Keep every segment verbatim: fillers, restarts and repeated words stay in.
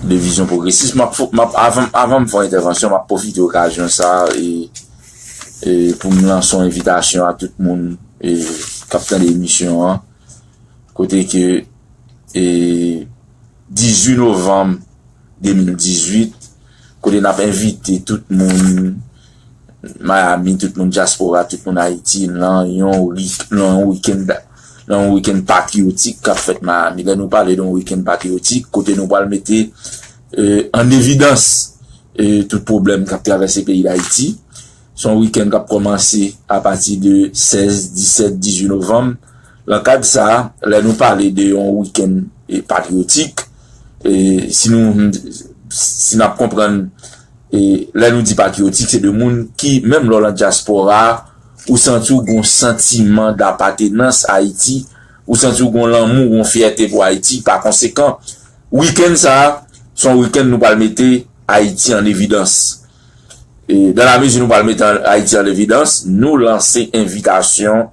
de vizyon pwogresis. M ap fo- m ap- avan avan m fè yon entèvansyon, m ap pwofite okazyon sa a e, e pou m lanse yon envitasyon a tout moun e k ap tande emisyon an, kote ke e dizuit novanm de mil dizuit, kote n ap envite tout moun Miami, tout moun dyaspora, tout moun Ayiti nan yon wi- nan yon wikenn nan yon wikenn patriyotik k ap fèt Miami. Lè nou pale de yon wikenn patriyotik, kote nou pral mete e, an evidans e, tout pwoblèm k ap travèse peyi Dayiti. Se yon wikenn k ap kòmanse apati de sèz, disèt, dizuit novanm. Nan kad sa a, lè nou pale de yon wikenn e, patriyotik, e, si nou si n ap konprann e, lè nou di patriyotik, se de moun ki, menm lè w nan dyaspora a, ou santi w gen yon santiman dapatenans Ayiti, ou santi w gen yon lanmou, yon fyète pou Ayiti. Pa konsekan, wikenn sa a, se yon wikenn nou pral mete Ayiti an evidans. E, dan la mezi nou pral mete an- Ayiti an evidans, nou lanse envitasyon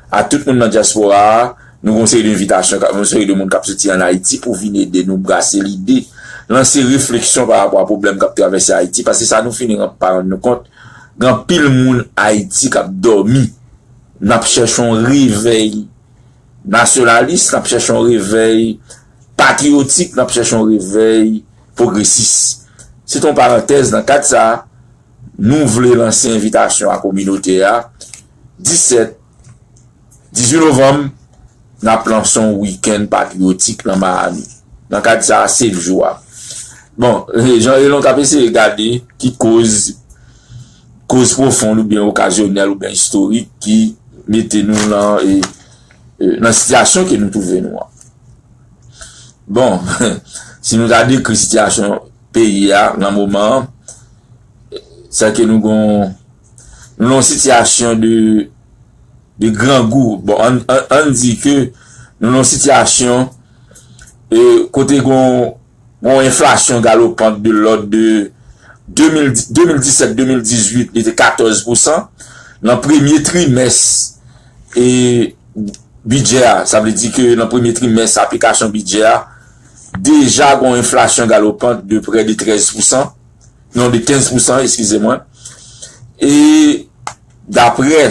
a tout moun nan dyaspora a. Nou gen yon seri de envitasyon, yon seri de moun k ap soti an Ayiti pou vin ede nou brase lide, lanse refleksyon pa rapò a pwoblèm k ap travèse Ayiti, paske sa nou fini pa rann nou kont, gen anpil moun Ayiti k ap dòmi. N ap chèche yon revèy nasyonalis, n ap chèche yon revèy patriyotik, n ap chèche yon revèy pwogresis. Se te yon parantèz nan kad sa a, nou vle lanse envitasyon a kominote a. Disèt, dizuit novanm, n ap lanse yon wikenn patriyotik nan Miami. Nan kad sa a, se jou a. Bon, Jean Elon k ap eseye gade ki koz koz pwofon oubyen okazyonèl oubyen istorik ki mete nou nan e, e, nan sitiyasyon ke nou twouve nou an. Bon, si nou ta dekri sitiyasyon peyi a nan moman an, se ke nou gon nou nan yon sitiyasyon de de grangou. Bon, ann ann ann di ke nou nan yon sitiyasyon e, kote gon gon enflasyon galopant de lòd de de mil de mil disèt de mil dizuit, li te katòz pousan. Nan premye trimès e bidjè a, sa vle di ke nan premye trimès aplikasyon bidjè a, deja gon enflasyon galopant de prè de trèz pousan, non, de kenz pousan, eskize mwen. E daprè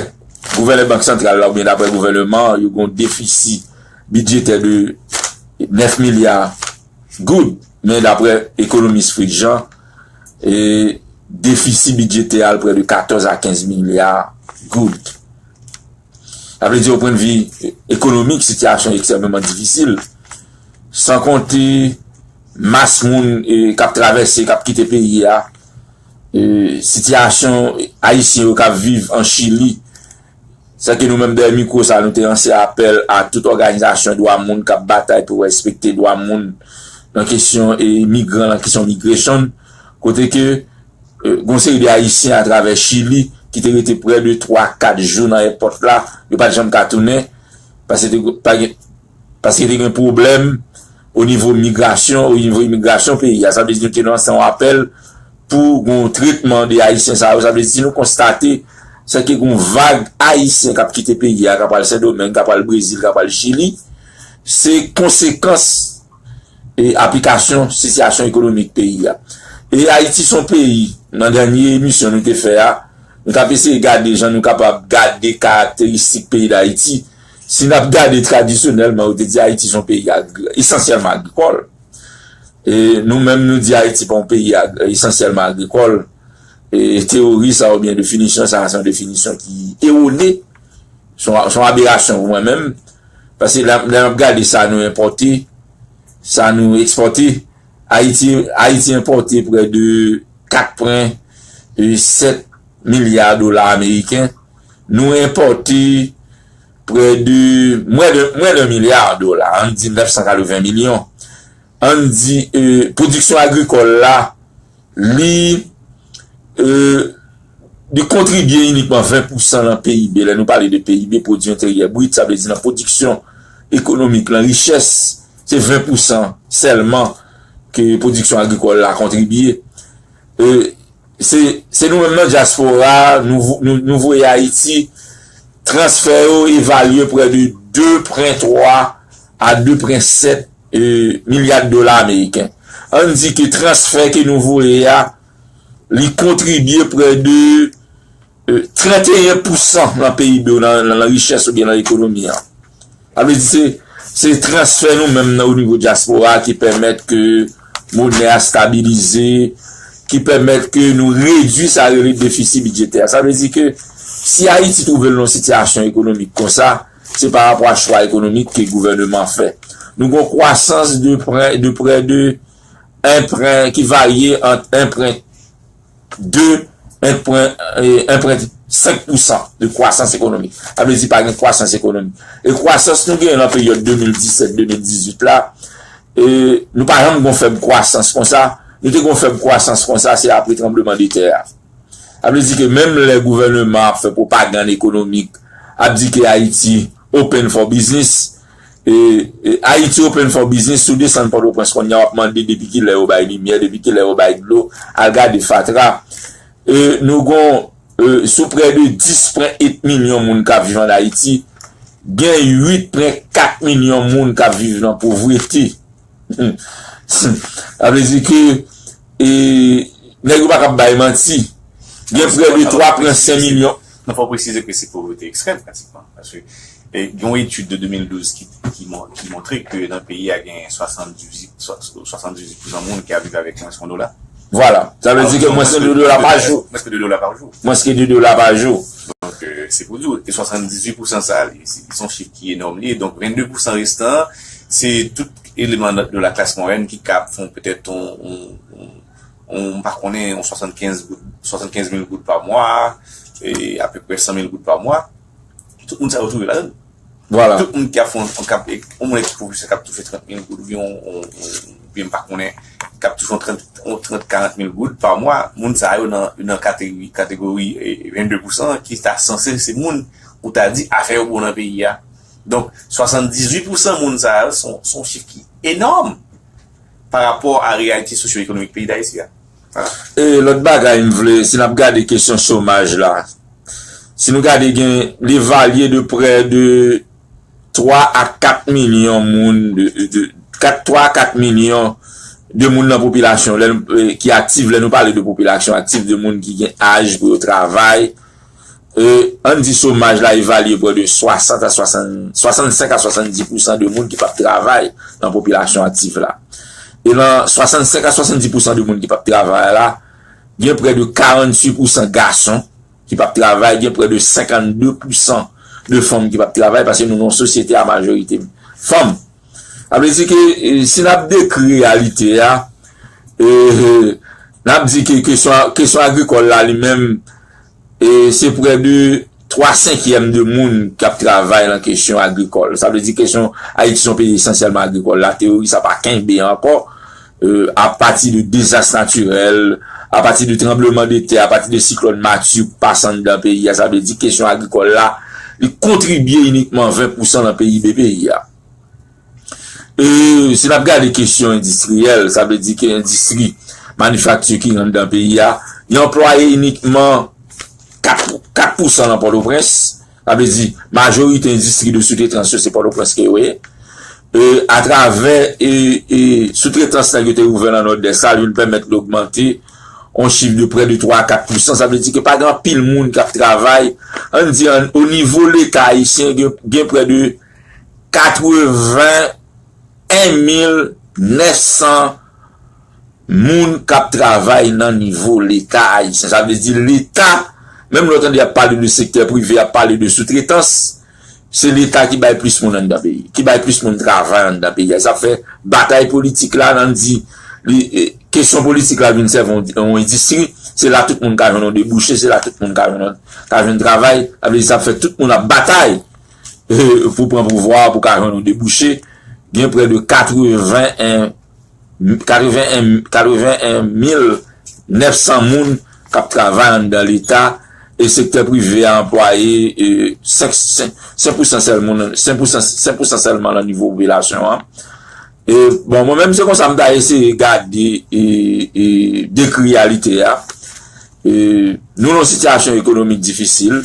gouvènè Bank Santral la oubyen daprè gouvènman an, yo gon defisi bidjetè de nèf milya goud. Men daprè ekonomis Fritz Jean, e defisi bidjetè a al prè de katòz a kenz milya goud. Sa vle di, o pwennvi ekonomik, sitiyasyon ekstrèmeman difisil. San konte mas moun e, k ap travèse, k ap kite peyi a, e, sitiyasyon ayisyen yo k ap viv an Chili. Sa ke nou menm dèyè mikwo sa, nou te lanse apèl a tout òganizasyon dwa moun k ap batay pou respekte dwa moun nan kesyon e, imigran, nan kesyon migration, kote ke e, gon seri de Ayisyen atravè Chili ki te rete prè de twa, kat jou nan èpòt la, yo pa t janm ka tounen, paske te, pa gen, paske te gen pwoblèm o nivo migrasyon, o nivo imigrasyon peyi a. Sa vle di nou te lanse yon apèl pou gon tretman de Ayisyen sa yo. Sa vle di si nou konstate, se ke gon vag Ayisyen k ap kite peyi a, k ap al Sendomeng, k ap al Brezil, k ap al Chili, se konsekans e aplikasyon sitiyasyon ekonomik peyi a. E Ayiti se yon peyi, nan dènye emisyon nou te fè a, nou t ap eseye gade jan nou kapab gade karakteristik peyi Dayiti. Si n ap gade tradisyonèlman, yo te di Ayiti se yon peyi agri- esansyèlman agrikòl. E nou menm, nou di Ayiti pa yon peyi ag- esansyèlman agrikòl. E teyori sa oubyen definisyon sa, se yon definisyon ki ewone. Se yon, se yon aberasyon pou mwen menm. Paske lè, lè n ap gade sa nou enpòte, sa nou ekspòte, Ayiti, Ayiti enpòte prè de kat pwen sèt milya dola ameriken. Nou enpòte prè de mwens de, mwens de milya dola, ann di nèf san katreven milyon. Ann di, e, pwodiksyon agrikòl la, li, e, li kontribye inikman ven pousan nan P I B. Lè nou pale de P I B, pwodui enteryè brit, sa vle di nan pwodiksyon ekonomik, nan richès, se ven pousan sèlman ke pwodiksyon agrikòl la kontribye. E, se, se nou menm nan dyaspora, nou, nou, nou voye Ayiti, transfè yo evalye prè de de pwen twa a de pwen sèt e, milya dola ameriken. ann di ke transfè ke nou voye a, li kontribye prè de, e, trannteyen pousan nan P I B ou nan, nan, nan richès oubyen nan ekonomi an. Sa vle di se, se transfè nou menm nan o nivo dyaspora ki pèmèt ke monè a stabilize, ki pèmèt ke nou redui sa rele defisi bidjetè. Sa vle di ke si Ayiti twouve l nan yon sitiyasyon ekonomik konsa, se pa rapò a chwa ekonomik ke gouvèneman an fè. Nou gen yon kwasans de prè, de prè de enprè ki varye ant enprè de enprè, e, enprè senk pousan de kwasans ekonomik. Sa vle di pa gen kwasans ekonomik. E kwasans nou genyen nan peryòd de mil disèt de mil dizuit la, e, nou pa janm gon fèb kwasans konsa. Nou te gon fèb kwasans konsa, se apre tranbleman de tè a. Sa vle di ke menm lè gouvèneman ap fè pwopagann ekonomik, ap di ke Ayiti open for business, e, e, Ayiti open for business, si w desann Pòtoprens kounye a, w ap mande depi kilè yo bay limyè, depi kilè yo bay dlo, al gade fatra. E, nou gon, e, sou prè de dis pwen uit milyon moun k ap viv ann Ayiti, gen uit pwen kat milyon moun k ap viv nan povrete. Sa vle di ke, e, nèg yo pa kab bay manti. Gen prè de twa pwen senk milyon. Non, fò presize ke se povrete ekstrèm, pratikman. Paske, e, gen yon etid de de mil douz ki, ki mon-, ki montre ke nan peyi a gen swasanndizuit, swa-, swasanndizuit pousan moun ki ap viv avèk mwens yon dola. Vwala. Sa vle di ke mwens de de dola pa jou. Mwens ke de dola pa jou. Mwens ke de dola pa jou. Donk, e, se pou di w, e swasanndizuit pousan sa, li, se, se yon chif ki enòm li ye. Donk, vennde pousan restan an, se tout eleman de la klas mwayèn ki kab fè petèt yon, yon, yon, yon, m pa konnen, yon swasannkenz goud, swasannkenz mil goud pa mwa, e apeprè san mil goud pa mwa. Tout moun sa yo twouve ladan l. Vwala. Tout moun ki ap fè yon, yon, k ap, yon moun ki pwofesè k ap touche trant mil goud, oubyen yon, yon, yon, oubyen m pa konnen, k ap touche yon trant, yon trant, karant mil goud pa mwa, moun sa yo nan, nan kategori, kategori, e, vennde pousan ki ta sanse se moun ou ta di afè yo bon nan peyi a. Donk, swasanndizuit pousan moun sa yo, se yon, se yon chif ki enòm pa rapò a reyalite sosyo-ekonomik peyi Dayiti a. Vwala. E lòt bagay m vle, si n ap gade kesyon chomaj la, si nou gade gen, li evalye de prè de twa a kat milyon moun, de, de, kat, twa a kat milyon de moun nan popilasyon, lè nou, e, ki aktif, lè nou pale de popilasyon aktif, de moun ki gen aj pou yo travay, e, ann di chomaj la evalye prè de swasant a swasann, swasannsenk a swasanndis pousan de moun ki p ap travay nan popilasyon aktif la. E nan swasannsenk a swasanndis pousan de moun ki p ap travay la, gen prè de karanntuit pousan gason ki p ap travay, gen prè de senkannde pousan de fanm ki p ap travay, paske nou nan yon sosyete a majorite fanm. Sa vle di ke, e, si n ap dekri reyalite a, e, n ap di ke kesyon, kesyon agrikòl la li menm, e, se prè de twa senkyèm de moun k ap travay nan kesyon agrikòl. Sa vle di kesyon Ayiti se yon peyi esansyèlman agrikòl. La teyori sa pa kenbe ankò. E, apati de dezas natirèl, apati de tranbleman de tè, apati de siklòn Matye k pase anndan peyi a, sa vle di kesyon agrikòl la, li kontribye inikman ven pousan nan P I B peyi a. E, si n ap gade kesyon endistriyèl, sa vle di ke endistri manifakti ki anndan peyi a, li anplwaye inikman kat, kat pousan nan Pòtoprens. Sa vle di, majorite endistri de soutretans yo, se Pòtoprens ke yo ye. E, atravè, e, e, soutretans nèg yo te ouvè nan Nòdès la, li vin pèmèt li ogmante yon chif de prè de twa a kat pousan. Sa vle di ke pa gen anpil moun k ap travay. Ann di, an, o nivo Leta ayisyen, gen, gen prè de katreven en mil nèf san moun k ap travay nan nivo Leta ayisyen. Sa vle di Leta, menm lè w tande y ap pale de sektè prive, y ap pale de soutretans, se Leta ki bay plis moun anndan peyi, ki bay plis moun travay anndan peyi a. Sa fè batay politik la, nan di, li, e, kesyon politik la vin sèvi yon, yon endistri, se la tout moun ka jwenn yon debouche, se la tout moun ka jwenn, ka jwenn travay. Sa vle di sa fè tout moun ap batay, e, pou pran pouvwa a, pou ka jwenn yon debouche. Gen prè de katreven en katreven en, katreven en mil nèf san moun k ap travay anndan Leta, e sektè prive a anplwaye, e, senk, senk, senk pousan sèl moun, senk pousan, senk pousan sèlman nan nivo popilasyon an. E, bon, mwen menm, se konsa m ta eseye gade, e, e, dekri reyalite a. E, nou nan yon sitiyasyon ekonomik difisil.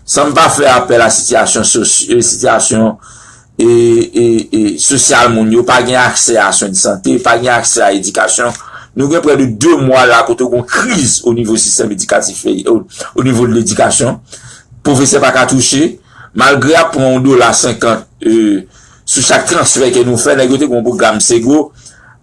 San m pa fè apèl a sitiyasyon sosy-, e, sitiyasyon e, e, e sosyal moun yo, pa gen aksè a swen de sante, pa gen aksè a edikasyon. Nou gen prè de de mwa la kote gen kriz o nivo sistèm edikatif, o, o nivo de ledikasyon. Pwofesè pa ka touche, malgre y ap pran yon dola senkant e, sou chak transfè ke nou fè, nèg yo te gen yon pwogram Sego,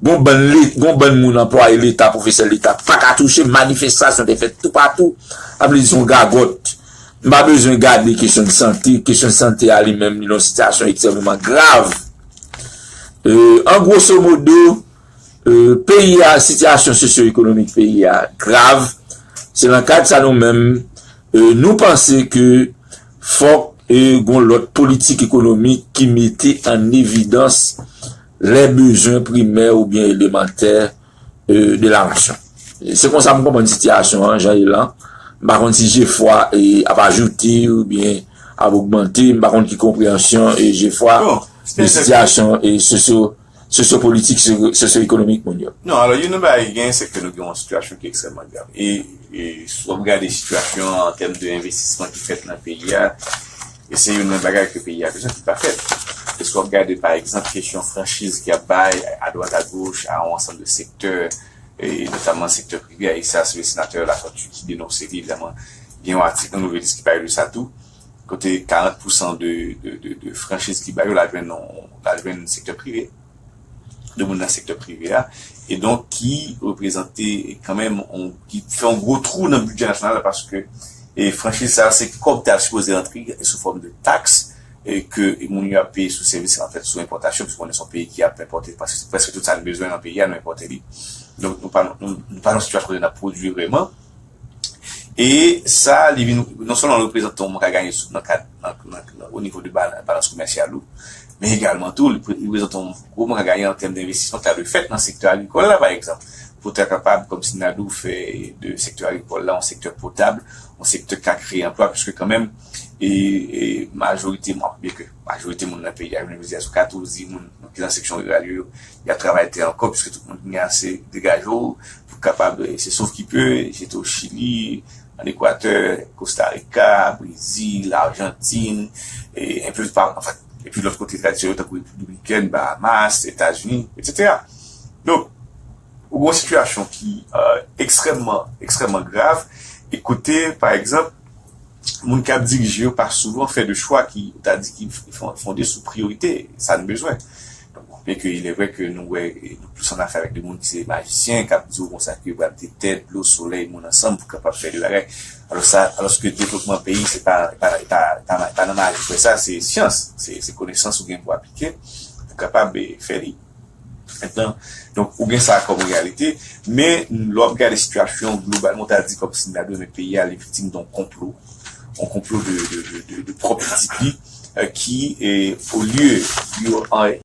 gon bann, gon bann moun anplwaye Leta, pwofesè Leta, pa ka touche, manifestasyon te fèt toupatou, sa vle di se yon gagòt. M pa bezwen gade kesyon de sante, kesyon de sante a li menm, li nan yon sitiyasyon ekstrèmeman grav. E, an gwoso modo, e, peyi a, sitiyasyon sosyo-ekonomik peyi a grav. Se nan kad sa nou menm, e, nou panse ke fòk, e, gon lòt politik ekonomik ki mete an evidans lè bezwen primè oubyen elemantè, e, de la nasyon. E se konsa m konprann sitiyasyon an, jan l ye la. M pa konn si jefwa, e, ap ajoute oubyen ap ogmante, m pa konn ki konpreyansyon, e, jefwa de sitiyasyon, e, sosyo, sosyo-politik, sosyo-ekonomik moun yo. Non, alò, youn nan bagay ki gen, se ke nou gen yon sitiyasyon ki ekstrèmman grav. E, e si w ap gade sitiyasyon an an tèm de envestisman ki fèt nan peyi a, e se youn nan bagay ke peyi a bezwen ki pa fèt. E si w ap gade, pa egzanp, kesyon franchiz ki ap bay adwat agoch a yon ansanm de sektè, e notamman sektè prive a, e sa se senatè Latortue ki denonse li, evidaman, gen yon atik nan Nouvèl List ki pale de sa tou, kote karant pousan de, de, de, de franchiz ki bay yo, l al jwenn nan, l al jwenn sektè prive, de moun nan sektè prive a, e donk ki reprezante kanmenm, on, ki fè yon gwo twou nan bidjè nasyonal la, paske, e franchiz sa, se kòb ta sipoze rantre sou fòm de taks, e ke moun yo ap peye sou sèvis, anfèt, sou enpòtasyon, piske konnen se yon peyi ki ap enpòte prèske, prèske tout sa n bezwen nan peyi a, nou enpòte li. Donk, nou pa, nou, nou pa nan sitiyasyon kote n ap pwodui vrèman. E sa, li vin, non sèlman reprezante yon mank a gayen sou, nan kad, nan, nan, nan, o nivo de ba-, balans komèsyal ou, men egalman tou, li pre-, li reprezante yon gwo mank a gayen an tèm de envestisman ki ta dwe fèt nan sektè agrikòl la, pa egzanp. Pou ta kapab, kòm Sinado, fè de sektè agrikòl la yon sektè potab, yon sektè ki ka kreye anplwa, piske kanmenm, e, e majorite, bon, byen ke majorite moun nan peyi a, jounen jodi a, sou katòz moun ki nan seksyon riral yo, y ap travay tè ankò, piske tout moun gen ase degaje w pou kapab, e, se sovkipe, jete w Chili, ann Ekwatè, Kosta Rika, Brezil, Lajantin, e, enpe pa, anfen, epi lòt kote tradisyonèl tankou Repiblik Dominikèn, Bahamas, Etazini, etsetera. Donk, ou gen yon sitiyasyon ki, e, ekstrèmman, ekstrèmman grav, e kote, pa egzanp, moun k ap dirije yo pa souvan fè de chwa ki, ou ta di, ki f-, fon-, fonde sou priyorite, sa n bezwen. Donk, byen ke il est vrai ke nou wè, nou plis an afè avèk de moun ki se majisyen, k ap di w konsa ke yo pral mete tè, dlo, solèy, moun ansanm pou kapab fè de bagay. Alò sa, alòske devlopman peyi, se pa, pa, pa, pa, pa nan maji pou fè sa, se syans, se, se konesans ou gen pou aplike, pou kapab, e, fè li. Mentnan, donk, ou gen sa kòm reyalite, men lè w ap gade sitiyasyon an globalman, w ta di kòm si n ta di men peyi a, li viktim de yon konplo, yon konplo de, de, de, de, de pwòp pitit li, e, ki, e, olye yo an